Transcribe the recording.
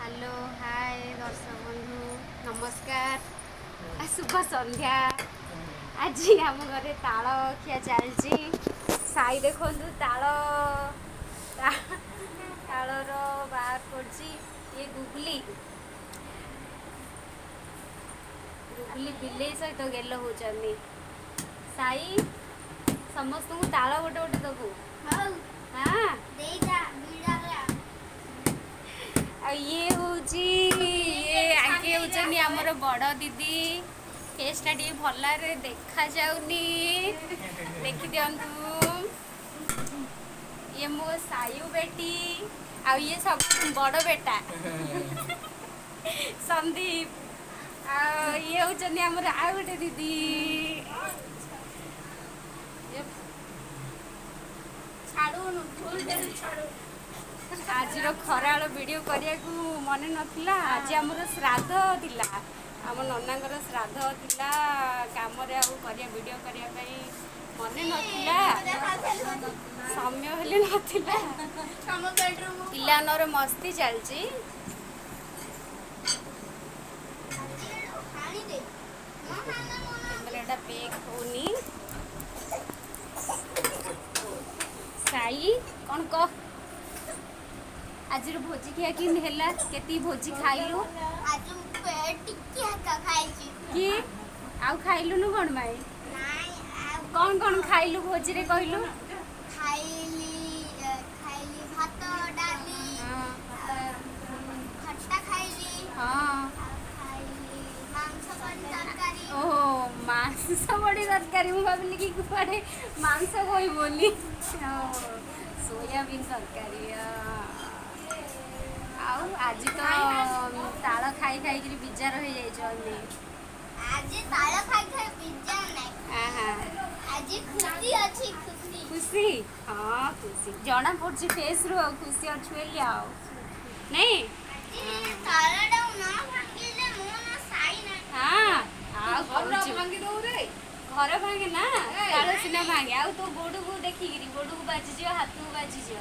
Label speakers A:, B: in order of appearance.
A: Hello, ହାଏ ଦର୍ଶକ ବନ୍ଧୁ, ନମସ୍କାର, ଶୁଭ ସନ୍ଧ୍ୟା। ଆଜି ଆମ ଘରେ ତାଳ ଖିଆ ଚାଲିଛି। ସାଇ ଦେଖନ୍ତୁ, ତାଳ ତାଳର ବାହାର କରୁଛି। ଇଏ ଗୁଗୁଲି, ଗୁଗୁଲି ବିଲେଇ ସହିତ ଗେଲ ହେଉଛନ୍ତି। ସାଇ, ସମସ୍ତଙ୍କୁ ତାଳ ଗୋଟେ ଗୋଟେ ଦବୁ? ହଁ। ଆଉ ଇଏ ହେଉଛି, ଇଏ ଆଙ୍କେ ହେଉଛନ୍ତି ଆମର ବଡ଼ ଦିଦି। ଫେସ୍ଟା ଟିକେ ଭଲରେ ଦେଖାଯାଉନି, ଦେଖିଦିଅନ୍ତୁ। ଇଏ ମୋ ସାୟୁ ବେଟି, ଆଉ ଇଏ ସବୁଠୁ ବଡ଼ ବେଟା ସନ୍ଦୀପ, ଆଉ ଇଏ ହେଉଛନ୍ତି ଆମର ଆଉ ଗୋଟେ ଦିଦି। ଆଜିର ଖରାବେଳ ଭିଡ଼ିଓ କରିବାକୁ ମନେ ନଥିଲା। ଆଜି ଆମର ଶ୍ରାଦ୍ଧ ଥିଲା, ଆମ ନନାଙ୍କର ଶ୍ରାଦ୍ଧ ଥିଲା। କାମରେ ଆଉ କରିବା ଭିଡ଼ିଓ କରିବା ପାଇଁ ମନେ ନଥିଲା, ସମୟ ହେଲେ ନଥିଲା। ପିଲାମାନଙ୍କର ମସ୍ତି ଚାଲିଛି। କ୍ୟାମେରାଟା ବେକ୍ ହଉନି। ସାଇ, କ'ଣ କହ, ଆଜିର ଭୋଜି ଖିଆ କେମିତି ହେଲା? କେତିକି ଭୋଜି ଖାଇଲୁ କି ଆଉ ଖାଇଲୁନୁ କ'ଣ ପାଇଁ? କ'ଣ କ'ଣ ଖାଇଲୁ ଭୋଜିରେ କହିଲୁ?
B: ଖାଇଲି ଭାତ, ଡାଲି, ଖଟା ଖାଇଲି।
A: ହଁ।
B: ମାଂସ ବଡ଼ି ତରକାରୀ।
A: ଓହୋ, ମାଂସ ବଡ଼ି ତରକାରୀ। ମୁଁ ଭାବିଲି କି କୁଆଡ଼େ ମାଂସ କହିବୁ ବୋଲି। ସୋୟାବିନ୍ ତରକାରୀ। ଆଉ ଆଜି ତ ତାଳ ଖାଇ ଖାଇକିରି ବିଜାର ହେଇଯାଇଛନ୍ତି।
B: ଆଜି ତାଳ ଖାଇ ଖାଇ ବିଜାର ନାହିଁ, ଆଜି ଖୁସି ଅଛି, ଖୁସି।
A: ଖୁସି, ହଁ, ଖୁସି ଜଣା ପଡୁଛି ଫେସ୍ରୁ ଆଉ ଖୁସି ଅଛୁ ବୋଲି ଆଉ ନାଇଁ।
B: ତାଳଟା ନ ଭାଙ୍ଗିଲେ ମୁଁ ନା ସାଇ ନା।
A: ହଁ, ଆଉ କହୁଛୁ ଘର ଭାଙ୍ଗେ ନା, ତାଳ ସିନା ଭାଙ୍ଗେ। ଆଉ ତୋ ଗୋଡ଼କୁ ଦେଖିକିରି, ଗୋଡ଼କୁ ବାଜିଯିବ, ହାତକୁ ବାଜିଯିବ।